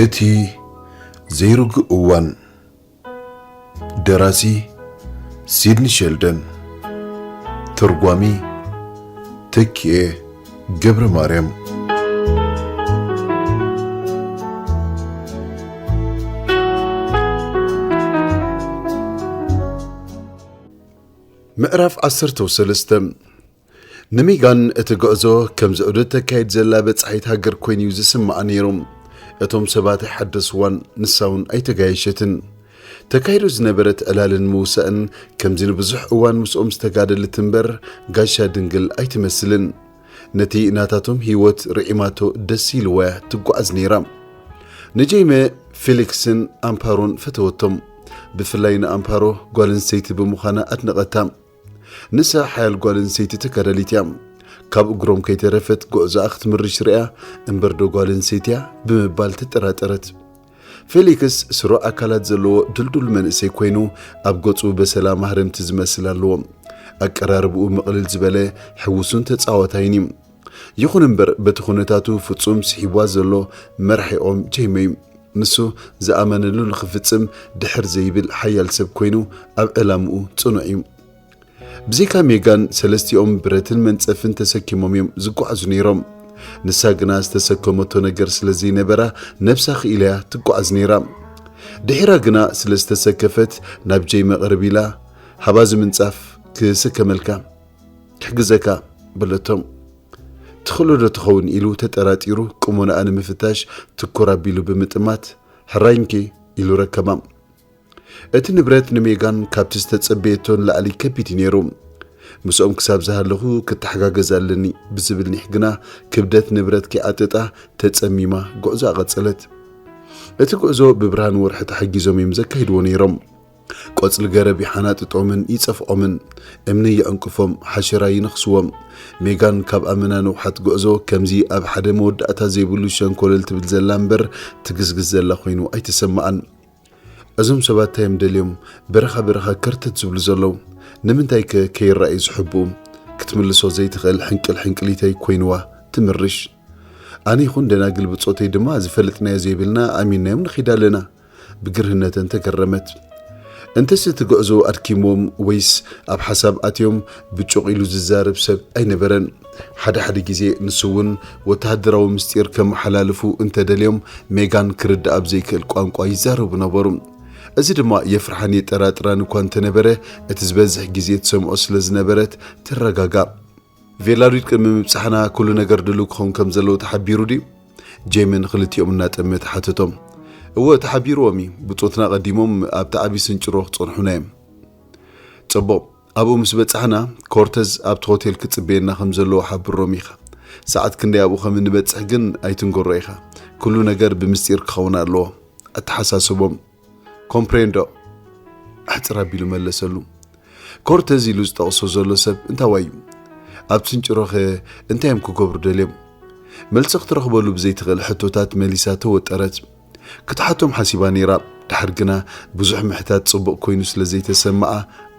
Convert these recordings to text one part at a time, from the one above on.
እቲ ዘይርጉእ እዋን። ደራሲ ሲድኒ ሸልደን። ተርጓሚ ተኪኤ ገብረ ማርያም። ምዕራፍ ዓሰርተ ሰለስተ። ንሜጋን እቲ ጉዕዞ ከም ዘውደት ተካይድ ዘላ በጻሒት ሃገር ኮይኑ እዩ ዝስምዓ ነይሩ። እቶም ሰባት ኣይሓደስዋን፣ ንሳ እውን ኣይተጋየሸትን። ተካይዶ ዝነበረት ዕላልን ምውሳእን ከምዚ ንብዙሕ እዋን ምስኦም ዝተጋደለት እምበር ጋሻ ድንግል ኣይትመስልን። ነቲ ናታቶም ህይወት ርዒማቶ ደስ ኢልዋ እያ ትጓዓዝ ነይራ። ንጄይመ ፌሊክስን ኣምፓሮን ፈተወቶም። ብፍላይ ንኣምፓሮ ጓል ኣንስተይቲ ብምዃና ኣድነቐታ። ንሳ ሓያል ጓል ኣንስተይቲ ተጋዳሊት እያ። ካብ እግሮም ከይተረፈት ጉዕዞኣ ክትምርሽ ርእያ፣ እምበር ዶ ጓል ኣንስተይቲ እያ ብምባል ተጠራጠረት። ፌሊክስ ስሩዕ ኣካላት ዘለዎ ድልዱል መንእሰይ ኮይኑ፣ ኣብ ገጹ በሰላ ማህረምቲ ዝመስል ኣለዎ። ኣቀራርብኡ ምቕልል ዝበለ፣ ሕውሱን ተጻዋታይን እዩ። ይኹን እምበር፣ በቲ ኩነታቱ ፍጹም ስሒብዋ ዘሎ መራሒኦም ጄይመ እዩ። ንሱ ዝኣመነሉ ንኽፍጽም ድሕር ዘይብል ሓያል ሰብ ኮይኑ፣ ኣብ ዕላምኡ ጽኑዕ እዩ። ብዘይካ ሜጋን፣ ሰለስቲኦም ብረትን መንጸፍን ተሰኪሞም እዮም ዝጓዓዙ ነይሮም። ንሳ ግና ዝተሰከመቶ ነገር ስለ ዘይነበራ፣ ነብሳ ክኢላ እያ ትጓዓዝ ነይራ። ድሒራ ግና ስለ ዝተሰከፈት፣ ናብ ጄይመ ቅርብ ኢላ፣ "ሃባዚ ምንጻፍ ክስከመልካ፣ ክሕግዘካ" በለቶ። ትኽእሎ ዶ ትኸውን ኢሉ ተጠራጢሩ፣ ቁመናኣ ንምፍታሽ ትኩር ኣቢሉ ብምጥማት፣ "ሕራይ እንኪ" ኢሉ ረከባ። እቲ ንብረት ንሜጋን ካብቲ ዝተጸበየቶ ንላዕሊ ከቢድ እዩ ነይሩ። "ምስኦም ክሳብ ዝሃለኹ ክተሓጋገዝ ኣለኒ" ብዝብል ኒሕ ግና፣ ክብደት ንብረት ከይዓጠጣ ተጸሚማ ጉዕዞኣ ቀጸለት። እቲ ጉዕዞ ብብርሃን ወርሒ ተሓጊዞም እዮም ዘካይድዎ ነይሮም። ቆጽሊ ገረብ ይሓናጥጦምን ይጸፍዖምን፣ እምኒ ይዕንቅፎም፣ ሓሸራ ይነኽስዎም። ሜጋን ካብ ኣመና ንውሓት ጉዕዞ ከምዚ ኣብ ሓደ መወዳእታ ዘይብሉ ሸንኮለል ትብል ዘላ እምበር ትግዝግዝ ዘላ ኮይኑ ኣይተሰምዓን። እዞም ሰባት እንታይ እዮም ደልዮም በረኻ በረኻ ከርተት ዝብሉ ዘለዉ? ንምንታይ ከ ከይረኣዩ ዝሕብኡ? ክትምልሶ ዘይትኽእል ሕንቅል ሕንቅሊተይ ኮይንዋ ትምርሽ። ኣነ ይኹን ደናግል ብጾተይ ድማ ዝፈልጥናዮ ዘይብልና ኣሚንናዮም ንኸይድ ኣለና። ብግርህነተን ተገረመት። እንተስ እቲ ጉዕዞ ኣድኪምዎም ወይስ ኣብ ሓሳብ ኣትዮም ብጩቕ ኢሉ ዝዛረብ ሰብ ኣይነበረን። ሓደ ሓደ ግዜ ንሱ እውን ወተሃደራዊ ምስጢር ከመሓላልፉ እንተደልዮም ሜጋን ክርዳእ ኣብ ዘይክእል ቋንቋ ይዛረቡ ነበሩ። እዚ ድማ የፍርሓን የጠራጥራን እኳ እንተነበረ፣ እቲ ዝበዝሕ ግዜ ትሰምዖ ስለ ዝነበረት ትረጋጋእ። "ቬላሉድ ቅድሚ ምብጻሕና ኩሉ ነገር ድሉው ክኸውን ከም ዘለዎ ተሓቢሩ ድዩ?" ጄሚ ንኽልቲኦም እናጠመተ ሓተቶም። "እወ፣ ተሓቢርዎም እዩ። ብጾትና ቀዲሞም ኣብቲ ዓቢ ስንጭሮ ክጸንሑና እዮም።" "ጽቡቕ። ኣብኡ ምስ በጻሕና፣ ኮርተዝ ኣብቲ ሆቴል ክጽበየና ከም ዘለዎ ሓብሮም ኢኻ። ሰዓት ክንደይ ኣብኡ ከም እንበጽሕ ግን ኣይትንገሮ ኢኻ። ኩሉ ነገር ብምስጢር ክኸውን ኣለዎ። ኣተሓሳስቦም።" "ኮምፕሬንዶ?" ኣሕጽር ኣቢሉ መለሰሉ። ኮርተዝ ኢሉ ዝጠቕሶ ዘሎ ሰብ እንታዋይ እዩ? ኣብ ስንጭሮኸ እንታይ እዮም ክገብሩ ደልዮም? መልሲ ክትረኽበሉ ብዘይትኽእል ሕቶታት መሊሳ ተወጠረት። ክትሓቶም ሓሲባ ነይራ፣ ድሓር ግና ብዙሕ ምሕታት ጽቡቕ ኮይኑ ስለ ዘይተሰምዓ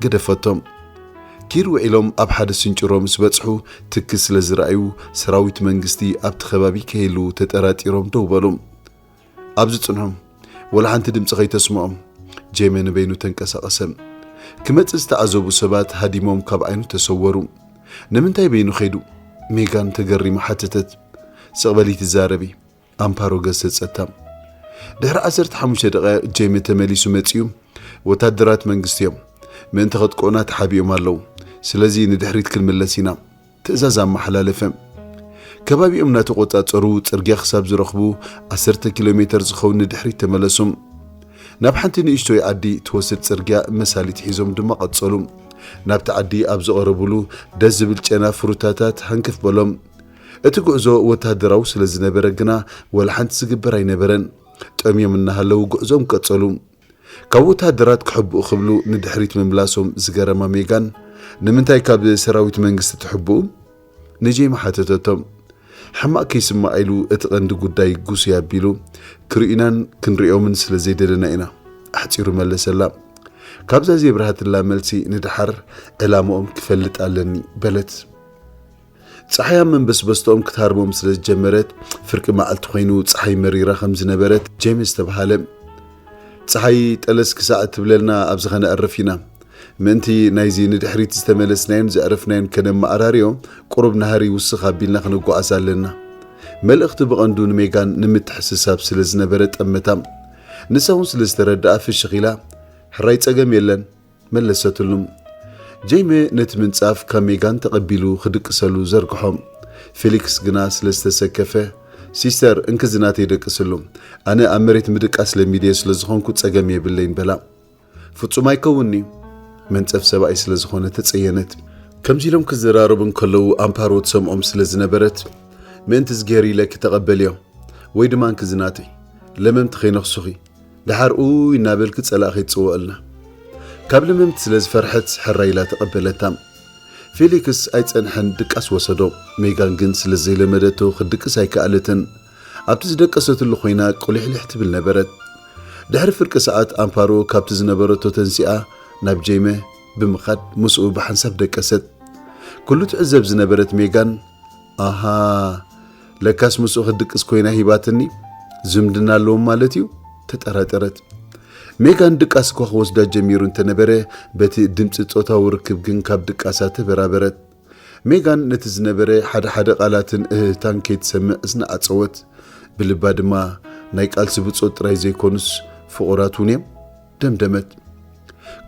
ገደፈቶም። ኪድ ውዒሎም ኣብ ሓደ ስንጭሮ ምስ በጽሑ ትኪ ስለ ዝረኣዩ ሰራዊት መንግስቲ ኣብቲ ከባቢ ከይህልዉ ተጠራጢሮም ደው በሉ። "ኣብዚ ጽንሑ፣ ወላ ሓንቲ ድምጺ ከይተስምዖም።" ጄሚ ንበይኑ ተንቀሳቐሰ። ክመጽእ ዝተዓዘቡ ሰባት ሃዲሞም ካብ ዓይኑ ተሰወሩ። "ንምንታይ በይኑ ከይዱ?" ሜጋን ተገሪማ ሓተተት። "ስቕ በሊ ትዛረቢ።" ኣምፓሮ ገሰጸታ። ድሕሪ ዓሰርተ ሓሙሽተ ደቂቕ ጄሚ ተመሊሱ መጺኡ። "ወታደራት መንግስቲ እዮም። ምእንቲ ከጥቅዑና ተሓቢኦም ኣለዉ። ስለዚ ንድሕሪት ክንምለስ ኢና።" ትእዛዝ ኣመሓላለፈ። ከባቢኦም እናተቖጻጸሩ ጽርግያ ክሳብ ዝረኽቡ ዓሰርተ ኪሎ ሜተር ዝኸውን ንድሕሪት ተመለሱ። ናብ ሓንቲ ንእሽቶይ ዓዲ ትወስድ ጽርግያ መሳሊት ሒዞም ድማ ቀጸሉ። ናብቲ ዓዲ ኣብ ዝቐረቡሉ ደስ ዝብል ጨና ፍሩታታት ሃንከፍ በሎም። እቲ ጉዕዞ ወተሃደራዊ ስለ ዝነበረ ግና ወላ ሓንቲ ዝግበር ኣይነበረን። ጠምዮም እናሃለዉ ጉዕዞም ቀጸሉ። ካብ ወተሃደራት ክሕብኡ ክብሉ ንድሕሪት ምምላሶም ዝገረማ ሜጋን፣ "ንምንታይ ካብ ሰራዊት መንግስቲ ትሕብኡ?" ንጄሚ ሓተተቶም። ሕማቕ ከይስማዕ ኢሉ እቲ ቀንዲ ጉዳይ ጉስይ ኣቢሉ፣ "ክርእዩናን ክንርእዮምን ስለ ዘይደለና ኢና" ኣሕጺሩ መለሰላ። ካብዛ ዘይብርሃትላ መልሲ ንደሓር ዕላምኦም ክፈልጥ ኣለኒ በለት። ጸሓይ ኣብ መንበስበስቶኦም ክትሃርሞም ስለ ዝጀመረት፣ ፍርቂ መዓልቲ ኮይኑ ጸሓይ መሪራ ከም ዝነበረት ጄምስ ተባሃለ። ጸሓይ ጠለስ ክሳዕ እትብለልና ኣብዚ ኸነዕርፍ ኢና። ምእንቲ ናይዚ ንድሕሪት ዝተመለስናዮን ዘዕረፍናዮን ከነመዓራርዮ፣ ቁሩብ ናህሪ ውስኽ ኣቢልና ክንጓዓዝ ኣለና። መልእኽቲ ብቐንዱ ንሜጋን ንምትሕስሳብ ስለ ዝነበረ ጠመታ። ንሳ እውን ስለ ዝተረድኣ ፍሽኽ ኢላ፣ "ሕራይ ጸገም የለን" መለሰትሉ። ጄይመ ነቲ ምንጻፍ ካብ ሜጋን ተቐቢሉ ክድቅሰሉ ዘርግሖ። ፌሊክስ ግና ስለ ዝተሰከፈ፣ "ሲስተር፣ እንክዚ ናተይ ደቅስሉ። ኣነ ኣብ መሬት ምድቃስ ለሚደ ስለ ዝኾንኩ ጸገም የብለይን" በላ። "ፍጹም ኣይከውን'ዩ" መንጸፍ ሰብኣይ ስለ ዝኾነ ተጸየነት። ከምዚ ኢሎም ክዘራረቡ እንከለዉ ኣምፓሮ ትሰምዖም ስለ ዝነበረት፣ "ምእንቲ እዝግሄር ኢለኪ ተቐበልዮ፣ ወይ ድማ እንክዚ ናተይ፣ ለመምቲ ከይነኽሱኺ፣ ደሓር ኡይ እናበልኪ ጸላእ ከይትጽውዕልና" ካብ ለመምቲ ስለ ዝፈርሐት ሕራይ ኢላ ተቐበለታ። ፌሊክስ ኣይጸንሐን ድቃስ ወሰዶ። ሜጋን ግን ስለ ዘይለመደቶ ክድቅስ ኣይከኣለትን። ኣብቲ ዝደቀሰትሉ ኮይና ቁሊሕሊሕ ትብል ነበረት። ድሕሪ ፍርቂ ሰዓት ኣምፓሮ ካብቲ ዝነበረቶ ተንሲኣ ናብ ጄይመ ብምኻድ ምስኡ ብሓንሳብ ደቀሰት። ኩሉ ትዕዘብ ዝነበረት ሜጋን፣ "ኣሃ፣ ለካስ ምስኡ ክትድቅስ ኮይና ሂባትኒ፣ ዝምድና ኣለዎም ማለት እዩ?" ተጠራጠረት። ሜጋን ድቃስ እኳ ክወስዳ ጀሚሩ እንተነበረ፣ በቲ ድምጺ ጾታዊ ርክብ ግን ካብ ድቃሳ ተበራበረት። ሜጋን ነቲ ዝነበረ ሓደ ሓደ ቃላትን እህህታን ከይትሰምዕ እዝና ዓጸወት። ብልባ ድማ፣ "ናይ ቃልሲ ብጾት ጥራይ ዘይኮኑስ ፍቑራት እውን እዮም" ደምደመት።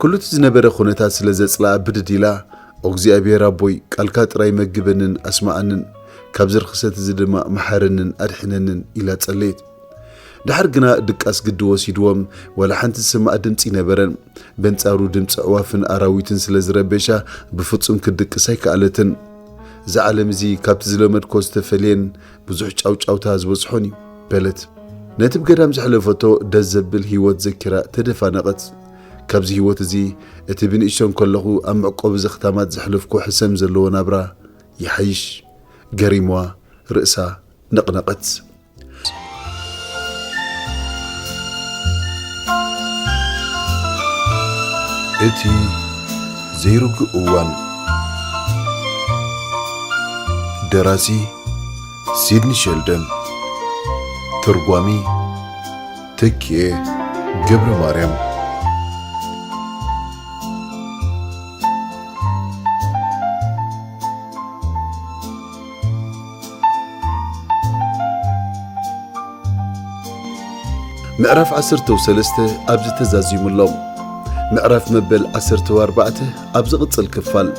ኩሉ እቲ ዝነበረ ኩነታት ስለ ዘጽልኣ ብድድ ኢላ፣ "ኦ እግዚኣብሔር ኣቦይ፣ ቃልካ ጥራይ መግበንን ኣስምዓንን፣ ካብዚ ርኽሰት እዚ ድማ መሓረንን ኣድሕነንን" ኢላ ጸለየት። ድሓር ግና ድቃስ ግዲ ወሲድዎም፣ ዋላ ሓንቲ ዝስማዕ ድምጺ ኣይነበረን። በንጻሩ ድምጺ ኣዕዋፍን ኣራዊትን ስለ ዝረበሻ ብፍጹም ክትድቅስ ኣይከኣለትን። "እዚ ዓለም እዚ ካብቲ ዝለመድኮ ዝተፈልየን ብዙሕ ጫውጫውታ ዝበዝሖን እዩ" በለት። ነቲ ብገዳም ዘሕለፈቶ ደስ ዘብል ህይወት ዘኪራ ተደፋነቐት። "ካብዚ ህይወት እዚ እቲ ብንእሽቶ እንከለኹ ኣብ መዕቆቢ ዘኽታማት ዘሕለፍኩ ሕሰም ዘለዎ ናብራ ይሓይሽ" ገሪምዋ ርእሳ ነቕነቐት። እቲ ዘይርጉእ እዋን። ደራሲ ሲድኒ ሸልደን። ተርጓሚ ተኪኤ ገብረ ማርያም። ምዕራፍ ዓሰርተ ሰለስተ ኣብዚ ተዛዚሙ ኣሎ። ምዕራፍ መበል ዓሰርተ ኣርባዕተ ኣብ ዝቕጽል ክፋል።